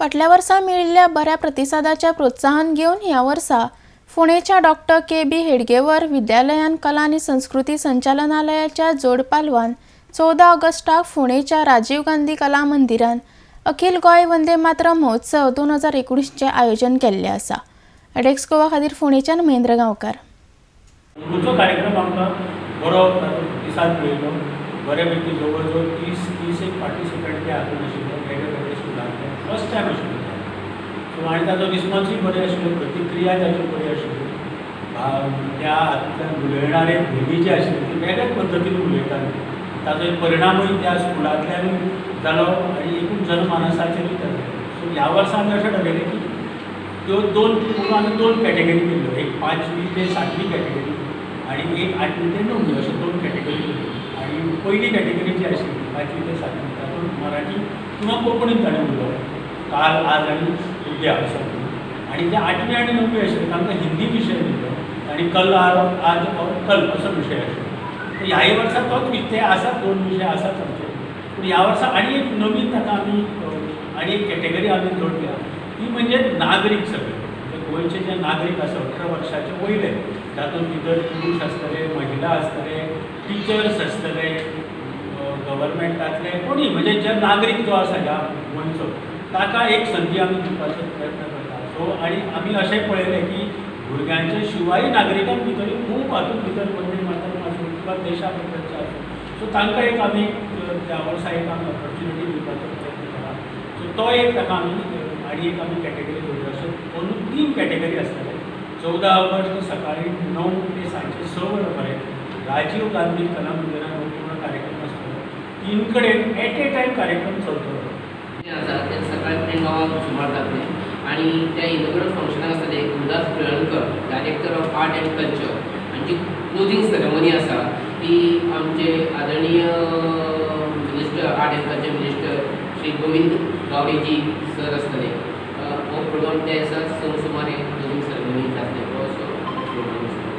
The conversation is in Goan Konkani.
फाटल्या वर्सा मेळिल्ल्या बऱ्या प्रतिसादाचे प्रोत्साहन घेवन ह्या वर्सा फोंडेच्या डॉक्टर के बी हेडगेवर विद्यालयान कला आनी संस्कृती संचालनालयाच्या जोड पालवान 14 ऑगस्टाक फोंडेच्या राजीव गांधी कला मंदिरान अखिल गोंय वंदे मातरम महोत्सव 2019चें आयोजन केल्लें आसा. एडेक्स गोवा खातीर फोंडेच्यान महेंद्र गांवकार. अंदूचो कार्यक्रम आमकां बरो ताचो प्रतिसाद मेळिल्लो. बऱ्यापैकी जवळ जवळ 30 एक पार्टिसिपंट ते हातून आशिल्ले, वेगळे वेगळे स्कुलांतले. फर्स्ट टायम आशिल्लो. सो आनी ताचो रिस्पॉन्सूय बरे आशिल्लो, प्रतिक्रिया ताच्यो बऱ्यो आशिल्ल्यो. त्या हातूंतल्यान उलयणारे भुरगीं जी आशिल्ली ती वेगळ्याच पद्दतीन उलयताली. ताचो एक परिणामूय त्या स्कुलांतल्यानूय जालो आनी एकूण जनमानसाचेरूय जालो. सो ह्या वर्सा आमी अशें ठरयलें की त्यो दोन पूर्ण आमी दोन कॅटेगरी केल्ल्यो, एक 5वी ते 7वी कॅटेगरी आनी एक 8वी ते 9वी, अश्यो दोन कॅटेगरी केल्ल्यो. आनी पयली कॅटेगरी जी आशिल्ली 5वी ते 7वी, तातूंत मराठी किंवा कोंकणीन ताणें उलोवप, काल, आज आनी उद्या असो. आनी जे 8वी आनी 9वी आशिल्ले तांकां हिंदी विशय दिल्लो आनी कल, आज और कल असो विशय आशिल्लो. तर ह्याय वर्सा तोच ते आसात, दोन विशय आसात आमचे. पूण ह्या वर्सा आनी एक नवीन ताका आमी आनी एक कॅटेगरी आमी जोडल्या, ती म्हणजे नागरीक. सगळे म्हणजे गोंयचे जे नागरीक आसा 18 वर्साचे वयले, तातूंत भितर पुरूश आसतले, महिला आसतले, टिचर्स आसतले, गव्हर्मेंटांतले कोणी, म्हणजे जे नागरीक जो आसा ह्या गोंयचो ताका एक संदी आमी दिवपाचो प्रयत्न करता. सो आनी आमी अशें पळयलें की भुरग्यांच्या शिवाय नागरिकां भितर खूब हातूंत भितर वंदे मातरम आसूं किंवा देशा बद्दलचें आसूं, सो तांकां एक आमी त्या वर्सा एक आमी ऑपॉर्च्युनिटी दिवपाचो प्रयत्न केला. सो तो एक ताका आमी आनी एक आमी कॅटेगरी दवरल्या. सो अंदू 3 कॅटेगरी आसतले. 14 ऑगस्ट सकाळी 9 ते सांजचे 6 वरां पर्यंत राजीव गांधी कला मंदिरान हो पूर्ण कार्यक्रम आसतलो. 3 कडेन एट ए टायम कार्यक्रम चलतलो. आसा ते सकाळी फुडें 9 सुमार जातलें आनी त्या इनॉग्रल फंक्शनाक आसतले Gurudas Pilankar, director of art and culture. आनी जी क्लोजींग सेरेमनी आसा ती आमचे आदरणीय minister, art and culture minister Shri Govind Gawdeji sir आसतले. हो प्रोग्राम त्या दिसा 6 सुमार क्लोजींग सेरेमनी जातले, असो प्रोग्राम आसा.